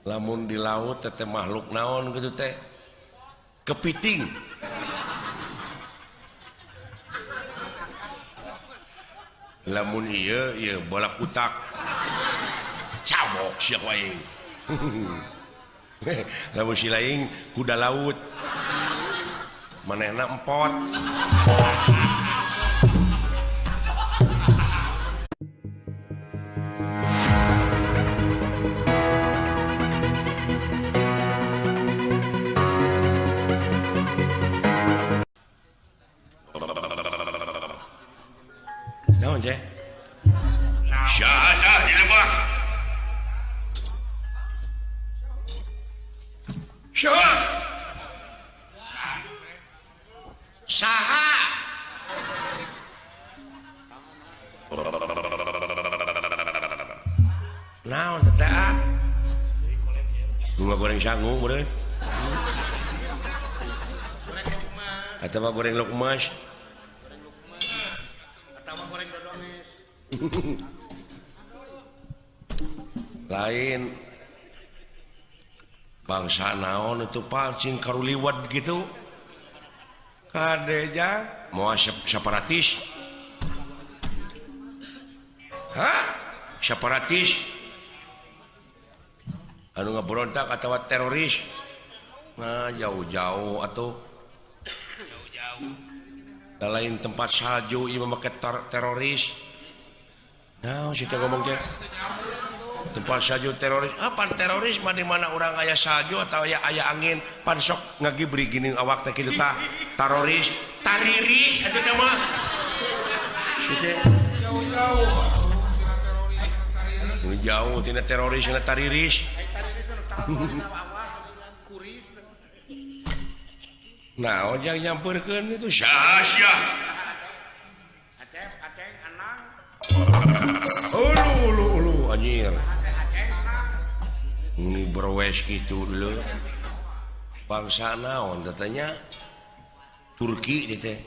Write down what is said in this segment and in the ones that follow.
Lamun di laut teh makhluk naon gitu teh? Kepiting. Lamun ieu ieu bola kutak. Cabok sia ku aing. Lamun si laing kuda laut. Manehna empot. Naon ceh? Syahadah di lebah. Syahadah. Saha. Naon teh ah? Bunga goreng sangu meureun. Atawa goreng lukmas. Lain bangsa naon itu pancing karuliwat gitu kadeja mau separatis, hah separatis anu ngeberontak atau teroris, nah jauh-jauh atau jauh-jauh lain tempat salju ieu make teroris. Nah, kita ngomong teh tempat salju teroris. Apa teroris mah di mana orang aya salju atau aya aya angin pan sok ngagibri gini awak teh kitu tah teroris, tariris atuh teh mah. Jauh-jauh jauh tina teroris tina tariris. Nah, ojang nyamperkeun itu sia-sia. Ulu ulu ulu anjir. Ini berwes gitu dulu. Bangsa naon katanya Turki gitu.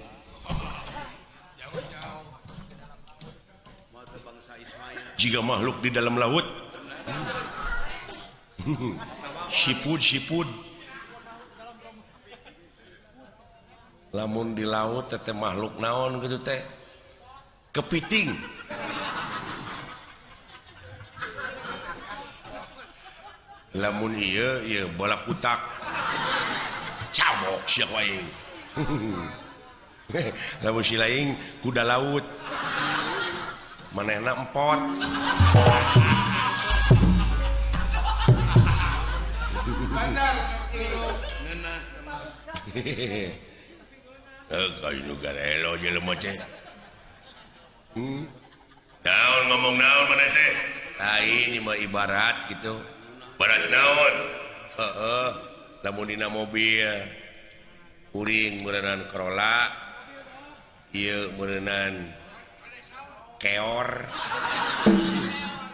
Jika makhluk di dalam laut. Sipud sipud. Lamun di laut teh makhluk naon gitu teh? Kepiting. Lamun ieu ieu bola kutak. Cabok sia ku aing. Lamun si laing kuda laut. Manehna empot. Kayu nu garelo jelema teh. Naon ngomong naon maneh teh? Lain ieu mah ibarat gitu. Barat naon? Heeh, lamun dina mobil kuring meureunan Corolla, ieu meureunan keor.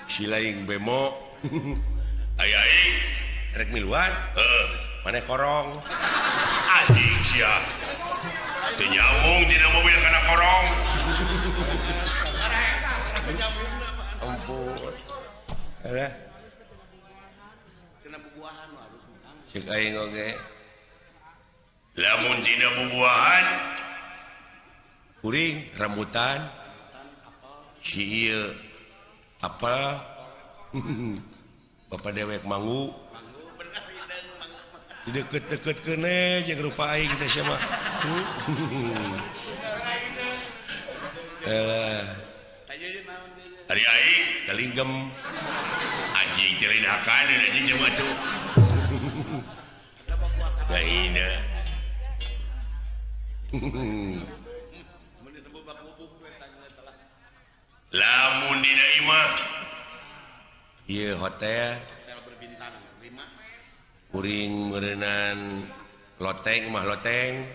Si laing bemo. Aya aing rek miluan? Heeh, maneh korong. Anjing sia. Teu nyambung dina mobil kana korong. Ampun. Alah. Cek aing oge. Lamun dina bubuahan kuring rambutan si ieu apel bapak dewek manggu dideket-deket keune jeung rupa aing teh sia mah. Alah. Ari aing galinggem anjing teh lain hakan anjing jeung atuh. Lainna. Lamun dina imah ieu hotel kuring meureunan loteng imah loteng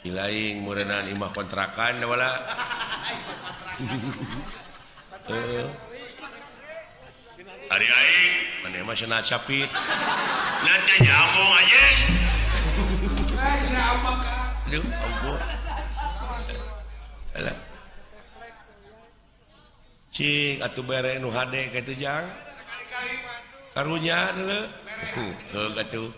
si laing meureunan imah kontrakan wala. Ari aing maneh mah cenah capit. Nanti nyambung anjing. Aduh, ampun. Alah. Cing atuh bere nu hade kitu jang. Sekali-kali mah atuh. Karunya deuleu. Heuh atuh.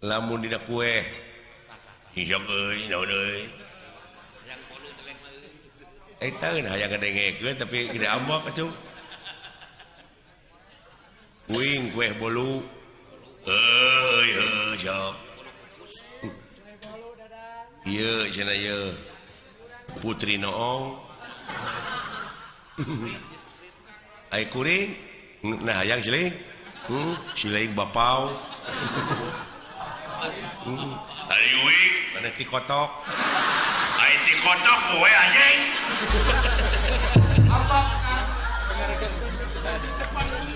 Lamun dina kue. Sok euy naon euy. Eta geun hayang ngadengekeun tapi gede ambek atuh. Kuing kue bolu. Euy heuh sok. Ieu cenah ieu. Putri Noong. Ai kuring nah hayang siling. Siling bapau. Ari uing mana ti kotok. Ai ti kotok we anjing.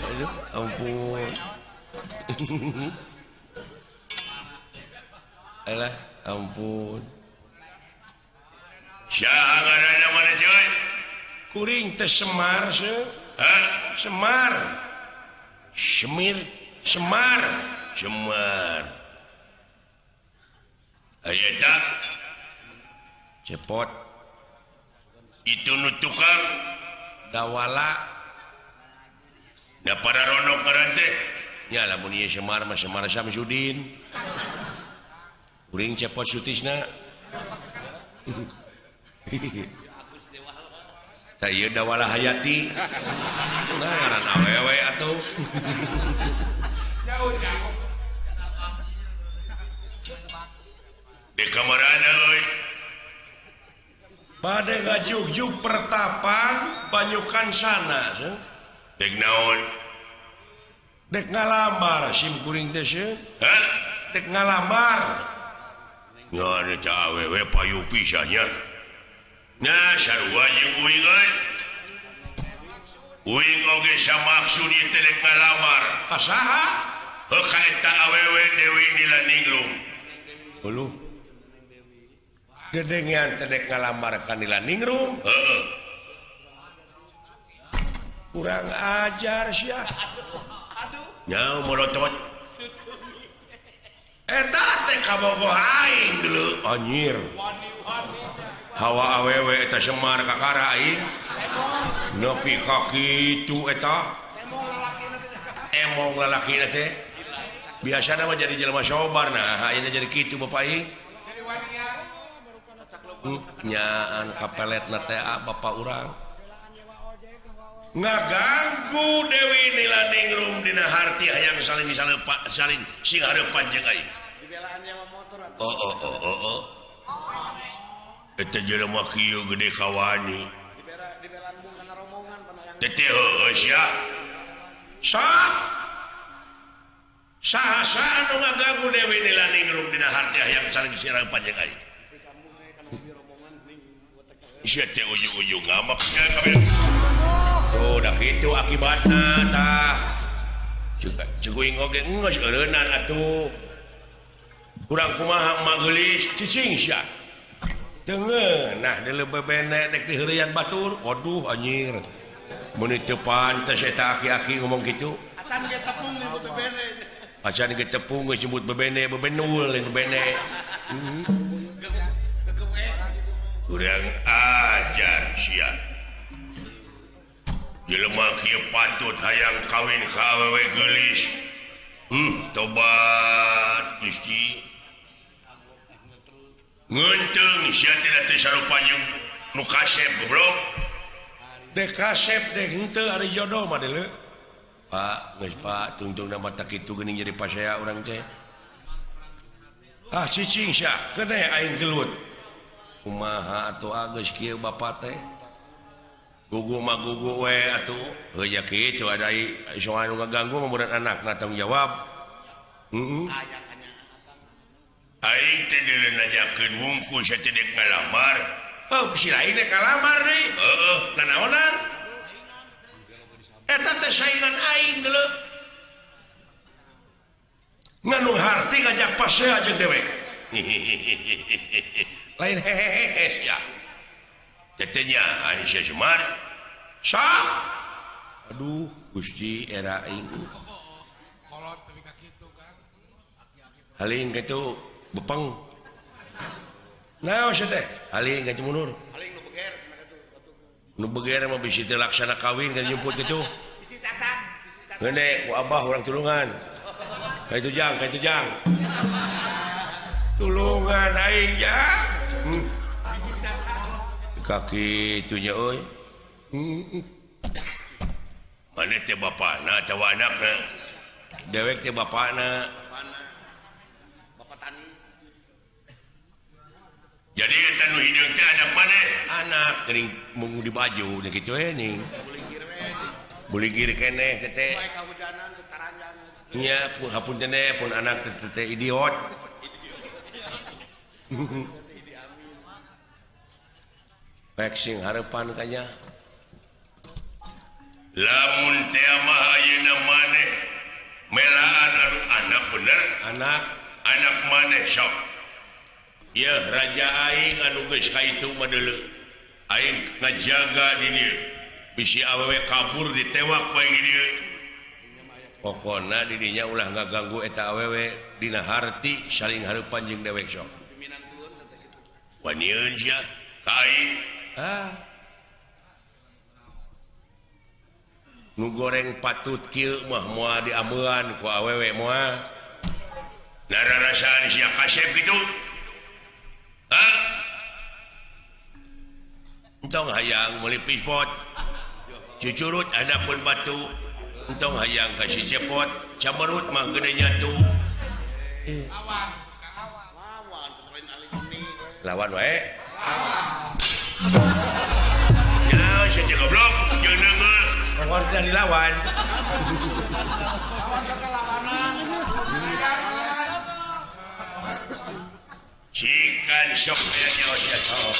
Aduh, ampun. Alah, ampun. Saha ngaranna mana coy? Kuring teh Semar seuh. Hah? Semar. Semir, Semar, Semar. Aya eta cepot. Itu nu tukang dawala. Da para ronok ngaran teh. Nya lamun ieu Semar mah Semar Samsudin. Kuring cepot Sutisna. Tah ieu Dawala Hayati. Nah ngaran awewe atuh. Jauh-jauh. Di kamarana euy. Bade ngajugjug pertapan banyukan sana. Dek naon? Dek ngalamar sim kuring teh sieun. Hah? Dek ngalamar. Ngan eta awewe payu pisan nya. Nah sarua jeung uing euy. Uing oge samaksud ieu teh dek ngalamar. Ka saha? Heuh ka eta awewe Dewi Nilaningrum. Uluh. Dedengean teh dek ngalamar ka Nilaningrum. Heeh. Kurang ajar sia. Aduh. Nya molotot. Eta teh kabogoh aing dulu anjir. Hawa awewe eta Semar kakara aing. Nepi ka kitu eta. Emong lalakina teh. Biasana mah jadi jelema sobar nah ayeuna jadi kitu bapak aing. Nyaan kapeletna teh bapak urang. Ngaganggu Dewi Nilaningrum dina harti hayang saling saling sing hareupan jeung aing. Dibelaan nyewa motor atuh. Oh oh oh oh oh. Eta jelema kieu gede kawani. Dibelaan mung kana rombongan panayang. Teteh heueuh sia. Sok. Saha-saha nu ngaganggu Dewi Nilaningrum dina harti hayang saling sing hareupan jeung aing. Sia teh ujung-ujung ngamak sia kabeh. Oh, dah kitu akibatna tah. Ceuk oge geus eureunnan atuh. Kurang kumaha emak geulis cicing sia. Teu ngeunah deuleu bebene dek diheureuyan batur. Waduh anjir. Meuni teu pantes eta aki-aki ngomong kitu. Acan ge tepung nyebut bebene. Acan ge tepung geus nyebut bebene, bebenul lain bebene. Kurang ajar sia. Jelema kieu patut hayang kawin ka awewe geulis. Tobat Gusti. Ngeunteung sia teh teu sarupa jeung nu kasep goblok. Dek kasep dek henteu ari jodoh mah deuleu. Pak, geus Pak, tungtungna mah tak kitu geuning jadi pasea urang teh. Ah cicing sia, keneh aing gelut. Kumaha atuh geus kieu bapa teh? Gugu mah gugu we atuh. Heuh nya kitu ada soal nu ngaganggu mah murid anakna tanggung jawab. Heeh. Aing teh deuleu nanyakeun wungkul sia teh dek ngalamar. Oh, si lain dek ngalamar deui. Heeh, nanaonan? Eta teh saingan aing deuleu. Nganu harti ngajak pasea jeung dewek. Lain hehehe ya. Tetenya Aisyah Semar. Sok. Aduh, Gusti era aing. Kolot tapi ka kitu kan. Haling kitu bepeng. Naon sia teh? Haling ka mundur. Haling nu beger cenah kitu. Nu beger mah bisi teu laksana kawin kan jemput kitu. Bisi cacat, bisi cacat. Ngeunde ku abah urang tulungan. Ka itu jang, ka itu jang. Tulungan aing jang. Kaki itunya euy. Maneh teh bapana atawa anakna? Dewek teh bapana. Bapak tani. Jadi eta nu hideung teh anak maneh? Anak geuning mung di baju nya kitu we ning. Buligir keneh teh. Nya hapunten pun anak teh idiot. Pek sing harepan kanya. Lamun teh mah ayeuna maneh melaan anu anak bener, anak anak maneh sok. Yeuh raja aing anu geus ka itu mah deuleu. Aing ngajaga di dieu. Bisi awewe kabur ditewak ku aing di dieu. Pokona di dinya ulah ngaganggu eta awewe dina harti saling hareupan jeung dewek sok. Wanieun sia ka aing. Ah. Nu goreng patut kieu mah moal diameuan ku awewe moal. Nararasaan sia kasep kitu. Ah. Entong hayang meuli pispot. Cucurut handapeun batu. Entong hayang ka si cepot, camerut mah gede nyatu. Lawan, lawan selain ahli seni. Lawan wae. Ya, si goblok, jeung deungeul. Pokor teh dilawan. Lawan ka lawanan. Cikan sok aya nyawa sia sok.